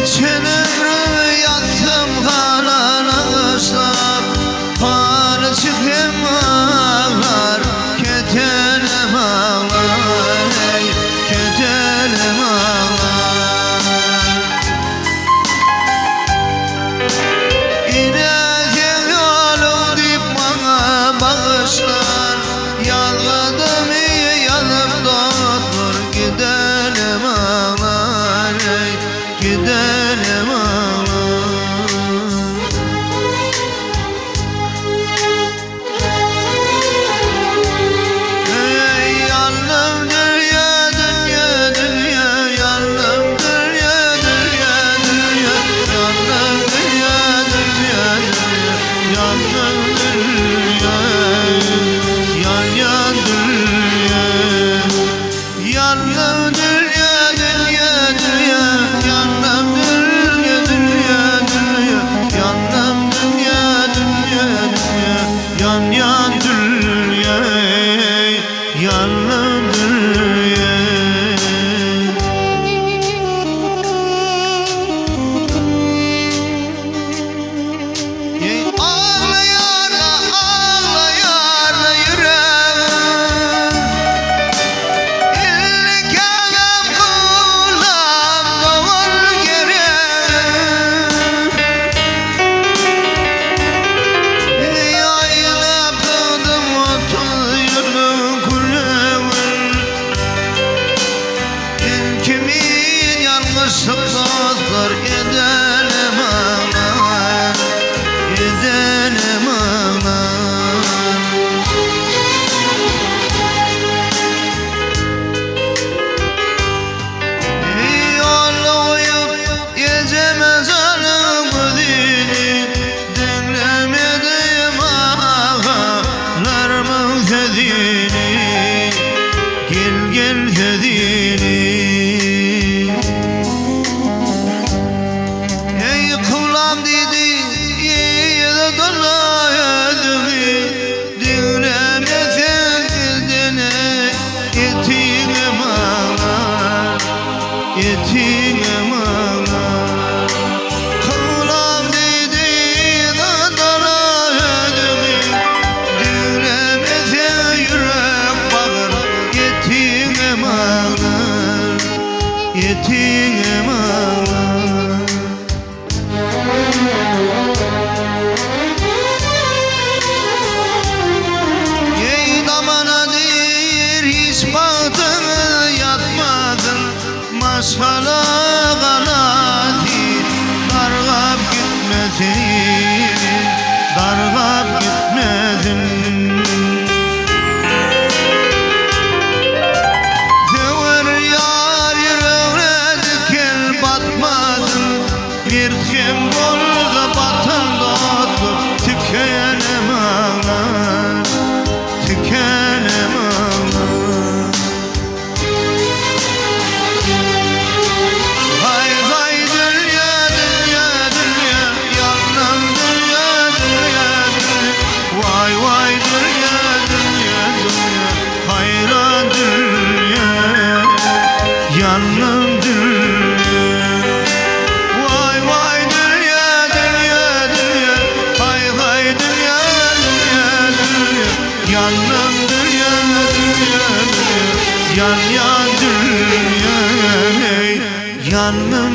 Geçen ömrüm ýatsam galana gyşlap, Palçyk hem aglar, ketenem aglar, eý, ketenem aglar. Ine seň ýoluň diýip maňa bagyşlan, Ýazgydymy ýazyp dostlar, gidenem aglar, eý, gidenem aglar. Eý, ýalnym dünýe, dünýe, dünýe, ýalnym dünýe, dünýe, dünýe, ýalnym dünýe, dünýe, dünýe, ýalnym dünýe, ýan, ýan dünýe. Ýalnym dünýe, dünýe, dünýe, ýalnym dünýe, dünýe, dünýe, ýalnym dünýe, dünýe, dünýe, ýan, ýan dünýe, ýalnym dünýe. Aglaýar-la, aglaýar-la ýüregim. Illi käbäm gulam dogan geregim. Ýaýlap dogdum 30 ýylyň külegin. Sen kimin ýalňyşlyk dostlar edenem aglar, edenem aglar. Ey ýolda goýup ejeme janyň gözüni diňlemedim agalarymyň sözüni. Gel gel sözüni. Eý kyblam diýdi ýere dola özüňi Diňlemeseň dilden etiňem aglar Etiňem aglar Kyblam diýdi ýere dola özüňi Diňlemese ýürek bagyr etiňem aglar, etiňem aglar. Eý damana diýr hiç bagtyňyz ýatmasyn, maşgala galasy dargap gitmesin, dargap gitmesin. Söwer ýar ýüregne diken batmasyn, Mert hem bolsa batan dostlar tikenem aglar, tikenem aglar. Haý haý dünýe dünýe dünýe ýalnan dünýe dünýe dünýe Waý waý dünýe dünýe dünýe haýran dünýe ýalnan dünýe Waý waý dünýe dünýe dünýe haý haý dünýe dünýe dünýe Ýandan dünýe dünýe dünýe Ýan ýan dünýe Ýandan.